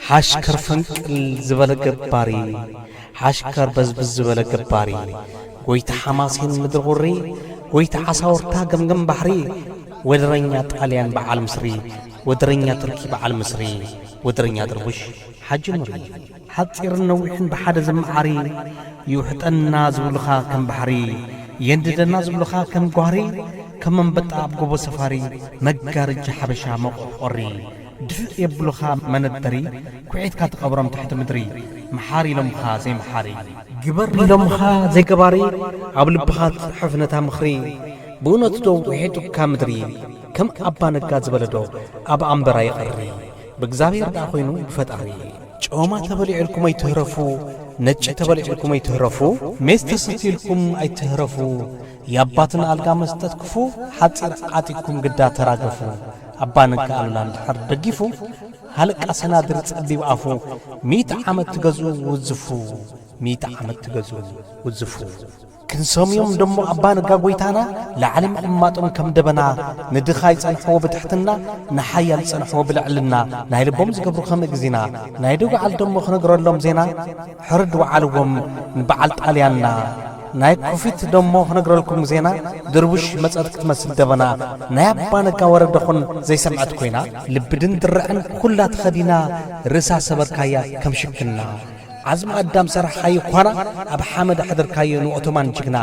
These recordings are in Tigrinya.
ሓሽከር ፈንቅል ዝበለ ገባሪ፣ ሓሽከር በዝብዝ ዝበለ ገባሪ፣ ጎይታ ሓማሴን ምድሪ ቁሪ፣ ጎይታ ዓሳውርታ ገምገም ባሕሪ፣ ወደረኛ ጣልያን በዓል ምስሪ፣ ወደረኛ ትርኪ በዓል ምስሪ፣ ወደረኛ ድርቡሽ ሓጂ ኑሪ። ሓጺርን ነዊሕን ብሓደ ዝመዓሪ፣ ይውሕጠና ዝብሉኻ ከም ባሕሪ፣ የንድደና ዝብሉኻ ከም ጓህሪ፣ ከም ኣንበጣ ኣብ ጎቦ ሰፋሪ፣ መጋረጃ ሓበሻ መቑሕ ቁሪ። ድፍእ የብሉኻ መነደሪ፣ ኩዒትካ ትቐብሮም ትሕቲ ምድሪ፣ መሓሪ ኢሎምኻ ዘይመሓሪ። ግበር ኢሎምኻ ዘይገባሪ፣ ኣብ ልብኻ ትጽሕፍ ነታ ምኽሪ። ብእውነቱ ዶ ውሒጡካ ምድሪ፣ ከም ኣባ ነጋ ዝበለ ዶ ኣብ ኣንበራ ይቐሪ? ብእግዚኣብሔር ደኣ ኮይኑ ብፈጣሪ። ጮማ ተበሊዑ ኢልኩም ኣይትህረፉ፣ ነጭ ተበሊዑ ኢልኩም ኣይትህረፉ፣ ሜስ ተሰትዩ ኢልኩም ኣይትህረፉ። የኣባትን ኣልጋ መስጠት ክፉ፣ ሓጺር ዓጢቅኩም ግዳ ተራገፉ። ኣባ ነጋ ኣሉላ እንድሕር ደጊፉ፣ ሃለቃ ሰናድር ጸቢብ ኣፉ፣ ሚእቲ ዓመት ትገዝኡ ውዝፉ፣ ሚእቲ ዓመት ትገዝኡ ውዝፉ። ክንሰምዮም ደሞ ኣባ ነጋ ጎይታና፣ ላዕሊ ምቕማጦም ከም ደበና፣ ንድኻ ይጸንሕዎ ብትሕትና፣ ንሓያል ይጸንሕዎ ብልዕልና፣ ናይ ልቦም ዝገብሩ ከም እግዜና፣ ናይ ደጉዓል ደሞ ክነግረሎም ዜና፣ ሕርድ ወዓልዎም ንበዓል ጣልያንና። ናይ ኩፊት ደሞ ክነግረልኩም ዜና፣ ድርቡሽ መጸት ክትመስል ደበና፣ ናይ ኣባ ነጋ ወረ ደኹን ዘይሰምዐት ኮይና፣ ልቢ ድንድርዕን ኩላ ተኸዲና፣ ርእሳ ሰበርካያ ከም ሽክና። ዓዝሚ ኣዳም ሰራሕኻዮ ኳና፣ ኣብ ሓመድ ኣሕደርካዮ ንኦቶማን ጅግና።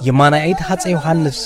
የማናይ ኢድ ሃጸይ ዮሃንስ፣